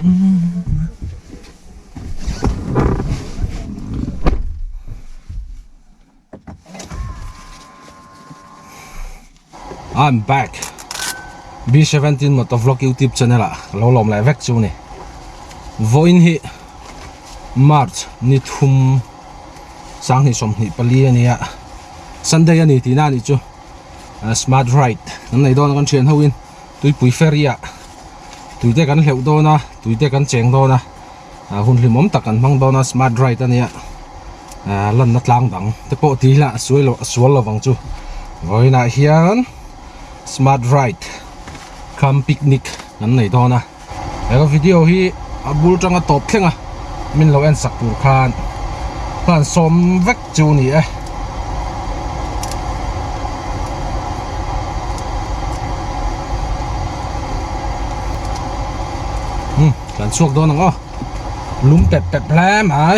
I'm back B17 Motovlog YouTube channel ah ka lo lawm leh vek chu ni vawiin hi March ni thum sanghnih 24 a nia Sunday a ni tihna a nih chu smart ride kan nei dawn a kan thian ho in tuipui ferry ah tui te kan hleuh dawn a tui te kan cheng dawn a hun hlimawm tak kan hmang dawn a smart ride a nia lanna tlang dang te pawh tih ila a suai lo a sual lovang chu vawiinah hian smart ride kam picnic kan nei dawn a he video hi a bul tanga tawp thleng a min lo en sak tur khan khan sawm vek chu a ni e. Kan chhuak dawn ang aw lum pep pep hle mai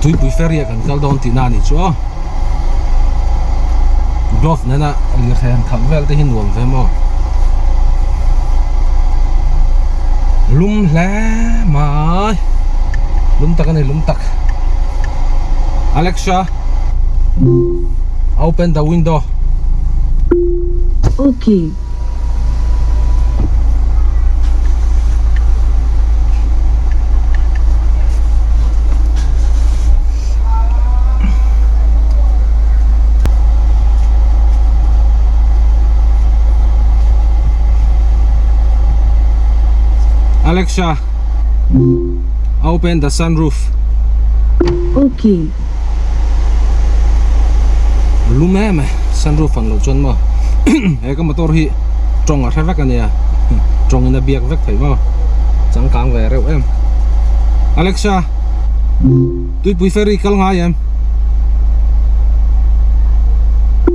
tuipui ferry ah kan kal dawn tihna a nih chu aw glove nena lirthei han khalh vel te hi nuam ve maw lum hle mai lum tak a ni lum tak Alexa open the window. Okay. Alexa, open the sunroof. Okay. Lum em e sunroof ang loh chuan maw he ka motor hi tawng a hre vek a nia tawng in a biak vek theih maw changkang ve reuh em Alexa tuipui ferry kal ngai em.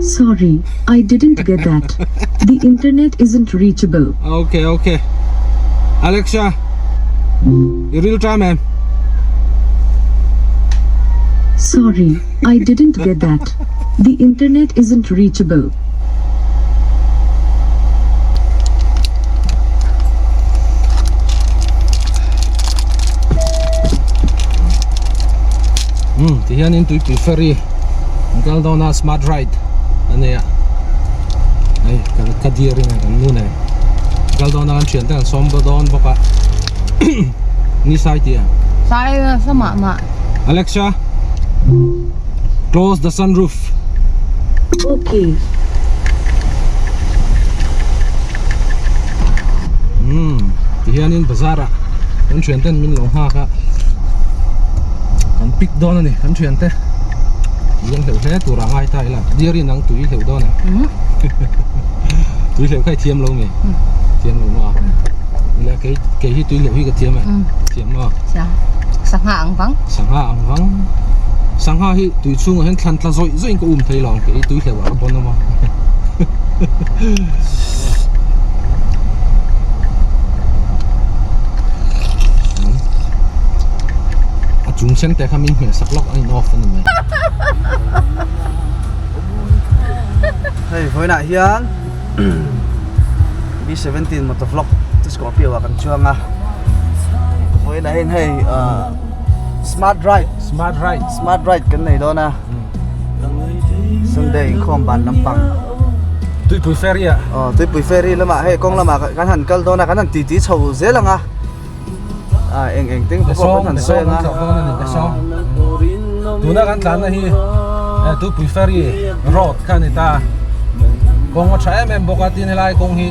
Sorry, I didn't get that. The internet isn't reachable. Okay okay Alexa i ril ṭam em? Sorry, I didn't get that. The internet isn't reachable. Um ti hianin tuipui ferry an kal dawn a smart ride a nei a hei ka deer in kan nu nen kal dawn a kan thiante an sawm dawn bawk a. Ni sai tih a. Sai nasa mah mah. Alexa, close the sunroof. Okay. Hmm, ti hianin bazar ah kan thian ten min lo nghak a. Kan pick dawn a ni kan thian te. Tui an hleuh hle tur ah ngai ta ila. Dear in ang tui hleuh dawn a. Tui hleuh kha i thiam lo nge? Thiam lo maw a? Ila kei kei hi tui hleuh hi ka thiam e. Thiam maw? Thiam. Sangha ang vang. Sangha ang vang. Sangha hi tui chhungah hian thlan tla zawih zawih in ka um thei lo ang kei tui hleuh ah ka bawn awm a. A chung sen te kha min hmeh sak lawk a in off a ni mai. Hei vawiinah hian B17 motor vlog chu Scorpio ah kan chuang a vawiinah hian hei ah smart ride smart ride smart ride kan nei dawn a Sunday inkhawm ban lampang tuipui ferry ah aw tuipui ferry lamah hei kawng lamah kan han kal dawn a kan han titi chho zel ang a a eng eng teng pawh kan han sawi ang a tuna kan tlanna hi tuipui ferry road kha a ni ta kawng a tha em em bawk a tin helai kawng hi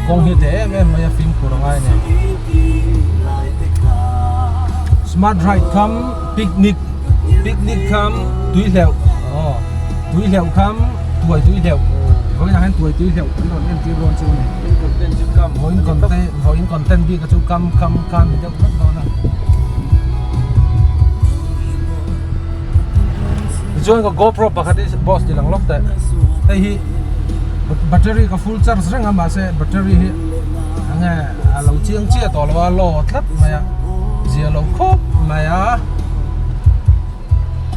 kawng hi te em em mai a fimkhur a ngai a ni smart ride kham picnic picnic kham tui hleuh aw tui hleuh kham tuai tui hleuh vawiinah hian tuai tui hleuh kan rawn entir dawn chu a ni vawiin content vawiin content bik a chu kam kam kha ni deuh vek dawn a tichuan ka gopro pakhat hi boss ti lang lawk teh hei hi battery ka full charge reng a mahse battery hi enge a lo chiang chiah tawh lo a low tlat mai a. Zia lo khawp mai a,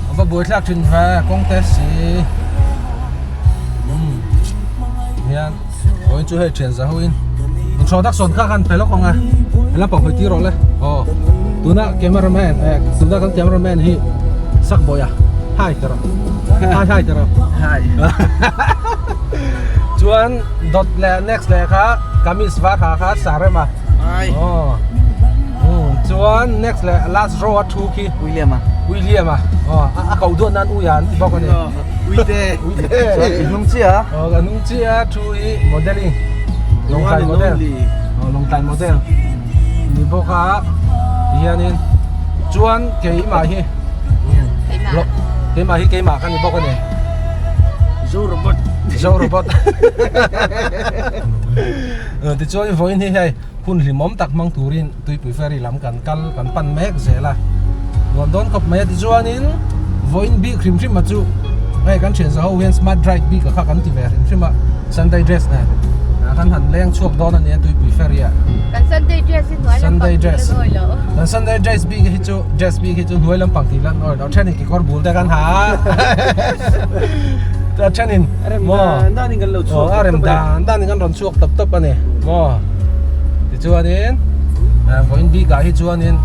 a va buaithlak thin ve kawng te si umm hian vawiin chu hei thian za ho in introduction kha khan pe lawk ang a he lampang hawi tir rawh le aw tuna camera man eh tuna kan camera man hi sak bawi a hi ti rawh hi hi ti rawh hi chuan dawt leh next leh kha kamis var ha kha sarem a. Ai. Oh. Chuan next leh last row a thu khi William a. William a. Oh, a ko duat nan uia an ti bawk ani. Uite. Uite. Chuan i hnung chiah a. Oh, ka hnung chiah a thu hi modeling. Lawngtlai model. Oh, Lawngtlai model. Ni bawk a tihianin chuan keimah hi keimah hi keimah ka ni bawk ani. Zo robot. Zo robot. Tichuan vawiin hi hei hun hlimawm tak hmang turin Tuipui Ferry lam kan kal kan pan mek zel a, nuam dawn khawp mai a. Tichuanin vawiin bik hrim hrim a chu hei kan thian zaho hian smart ride bik a kha kan ti ve hrim hrim a, Sunday dress nen kan han leng chhuak dawn a nia Tuipui Ferry ah. Kan Sunday dress hi hnuai lampang tih lan awi lo. Kan Sunday dress bik hi chu dress bik hi chu hnuai lampang tih lan awi lo. Thenin kekawr bul te kan ha a, thenin maw a rem dan danin kan rawn chhuak tawp tawp a ni maw tichuanin vawiin bikah hi chuanin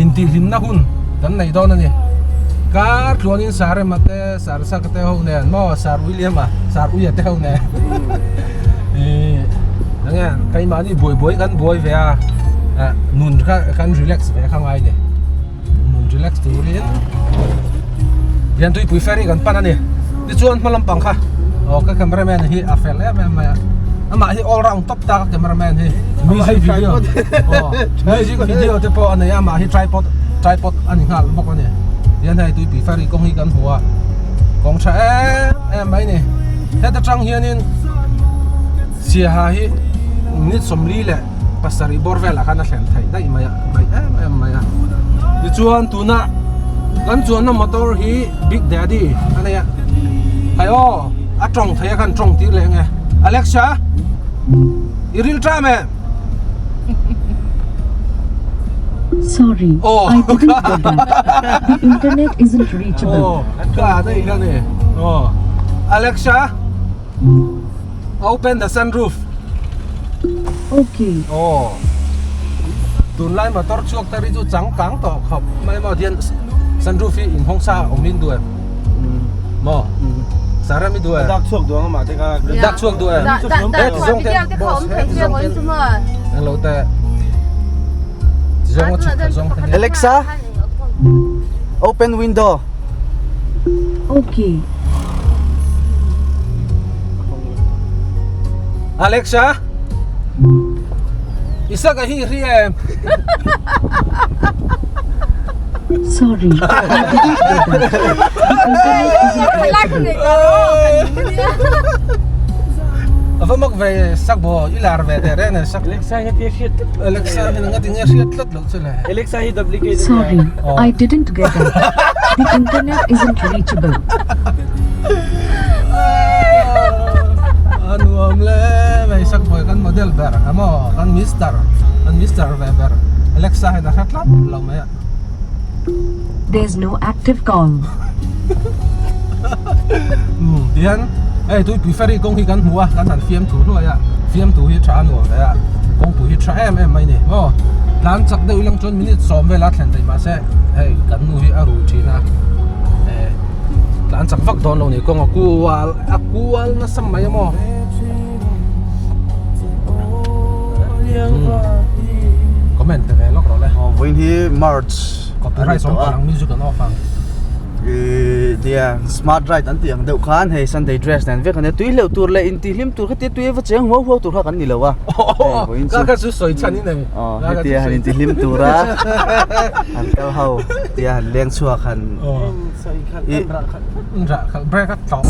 intihhlimna hun kan nei dawn a ni kar tluanin Sarema te Sarsaka te ho nen maw Sar William-a Sar Uia te ho nen ih enge keimahni buai buai kan buai ve a nun kha kan relax ve kha ngai a ni. Nun relax turin Liantuipui ferry kan pan a ni tichuan hma lampang kha aw ka cameraman hi a fel em em mai a amah hi all round top ta ka cameraman hi music video aw music video te pawh a nei a amah hi tripod tripod a ni nghal bawk a ni tihian hei tuipui ferry kawng hi kan hmu a kawng tha em em mai a ni heta tang hianin Siaha hi minute sawmli leh pasarih bawr velah khan a thlen theih daih mai a daih em em mai a tichuan tuna kan chuanna motor hi big daddy a nei a hei aw a tawng thei a khan tawng tir leh nge Alexa i ril tram em Sorry, Oh. I didn't get that. The internet isn't reachable. Oh, ka daih kha ni oh Alexa Open the sunroof. Okay. Aw. Tunlai motor chhuak te ri chu changkang tawh khawp mai maw hian sunroof hi inhawng sa awm in duh em? Maw? Sara mi duh em? Dak chhuak duh ang amah te kha. Dak chhuak duh em? He ti zawng te boss he ti zawng te. Englo te. Ti zawng a chhuk kha zawng te hian. Alexa, open window. Okay. Alexa Isaka hi ri em Sorry, I didn't get that. The internet isn't Ava mak ve sak bo i lar ve te reng nen sak Alexa hi tia hriat tlat lo Alexa hi nga ti nge hriat tlat lo chu le Alexa hi duplicate Sorry, I didn't get that. The internet isn't reachable. A nuam le mai sak boy kan model ber emaw kan mister kan mister ve ber Alexa hian a hre tlat lo mai a. There's no active call. Um tihian hei tuipui ferry kawng hi kan hmu a kan han fiamthu hluai a fiamthu hi tha a nuam ve a kawngpui hi tha em em mai a ni maw tlan chak deuh ilang chuan minute sawm vel a thlen thei mahse hei kan nu hi a rui thin a eh tlan chak vak dawn lo ni kawng a kual a kual nasa mai a maw comment pe ve lawk rawh le Aw vawiin hi March copyright sawm palh ang music an off ang. Ihh nia smart ride an tih ang deuh khan hei Sunday dress nen vek ania tui hleuh tur leh intihlim tur kha tia tui va cheng huau huau tur kha kan ni lo a hei vawiin chu Ka kha chu sawi chhan in nei aw hetia han intihlim tura han kal ho tia han leng chhuak han ih Rah khalh break a tlawh.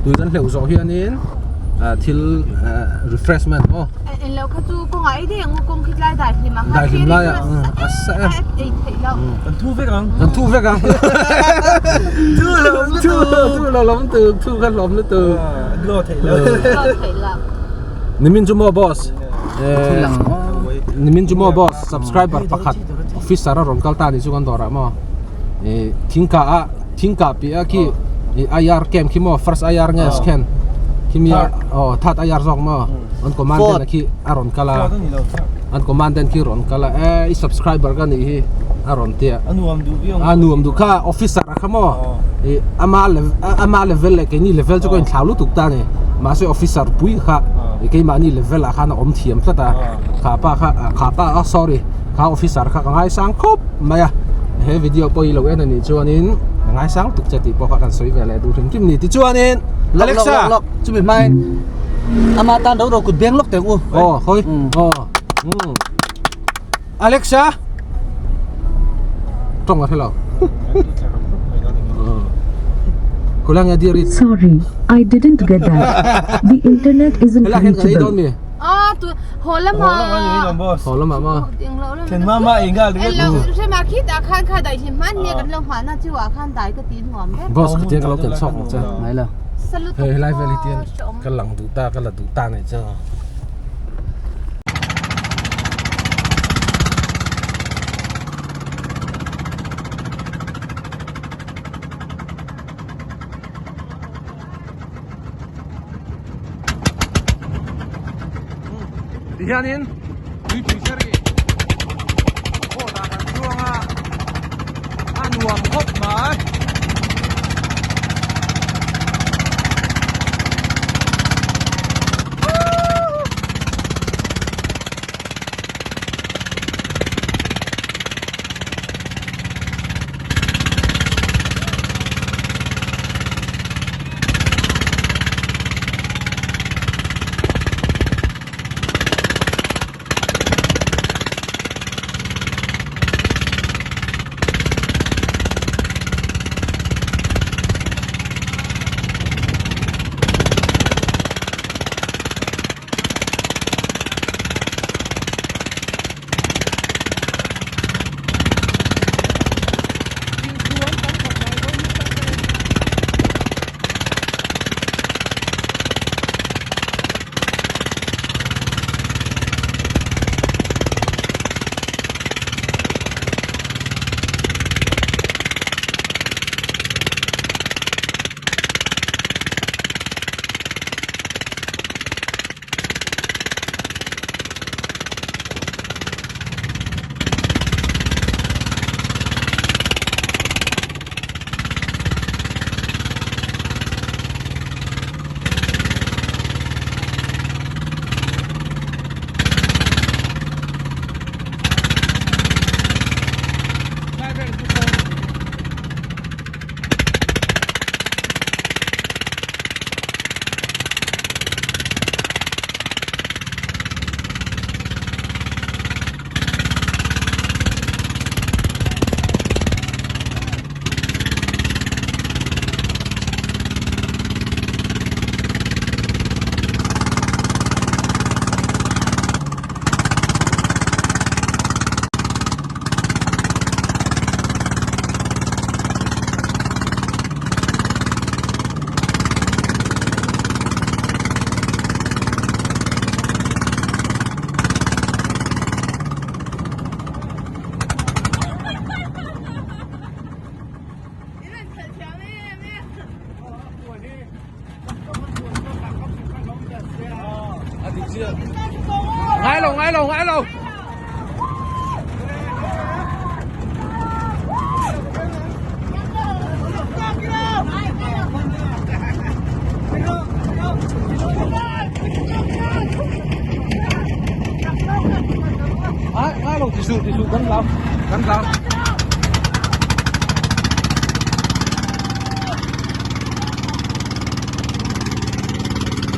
Tui kan hleuh zawh hianin thil refreshment aw. Eng lo kha chu kawngah ei daih ang u kawng khi tlai dai hlim ang a. Dai hlim lai ah a sa em. Ei theih loh. Kan thu vek ang. Kan thu vek ang. Thu lo thu thu lo lawm tu thu kha hlawm lutuk. Lo theih lo. Lo theih loh. Nimin chu maw boss. Nimin chu maw boss subscriber pakhat officer a rawn kal ta ni chu kan dawrah maw. Thingkah a thingkah piah a khi IR camp khi maw first IR nge scan khi mi a aw third IR zawk maw an commandant a khi a rawn kal a an commandant khi rawn kal a e i subscriber ka nih hi a rawn tia A nuam duh viau a nuam duh kha officer a kha maw ih ama ama level leh keini level chu ka inthlau lutuk ta a ni mahse officer pui kha ih keimahni level ah khan a awm thiam tlat a kha pa kha kha pa a sorry kha officer kha ka ngaisang khawp mai a he video pawh hi lo en a nih chuanin ka ngaisang tuk che tih pawh kha kan sawi ve leh duh hrim hrim ni tichuanin Alexa chumi hmain ama tan ro ro kut beng lawk teh u aw hawi aw Alexa tawng a hre lo Khulang nge dear Sorry, I didn't get that. The internet isn't Helai hian kan ei dawn reachable. mi A tu haw lama haw lama maw Then mama ei nghal Eng lo hrem ah khitah khan kha daih hlim hman nia kan lo nghahna chu ah khan dai ka ti nuam vek. Boss ka tiang ka lo ken chhuak ang che. Ngai lo. Hei helai vel hi tian ka lang duh ta ka la duh ta nei che. Tihianin tuipui ferry boat ah kan chuang a a nuam khawp mai. Ngai lo ngai lo. Ngai lo ti suh ti suh kan hlau kan hlau.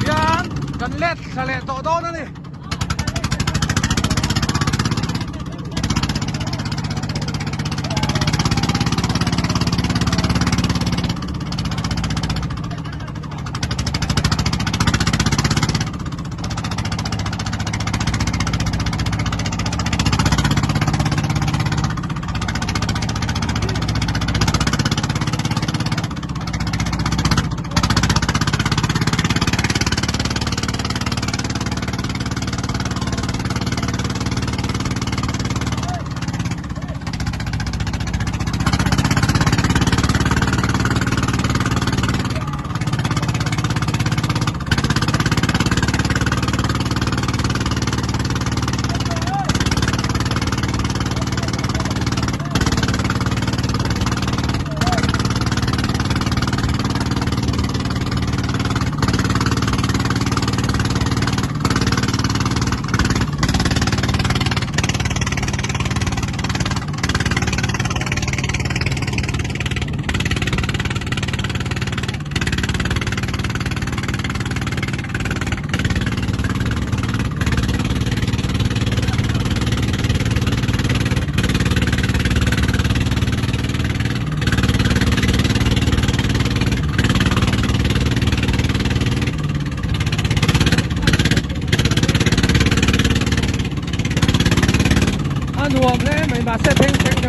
Hian kan let thla leh tawh dawn a ni. A nuam hle mai mahse thleng thleng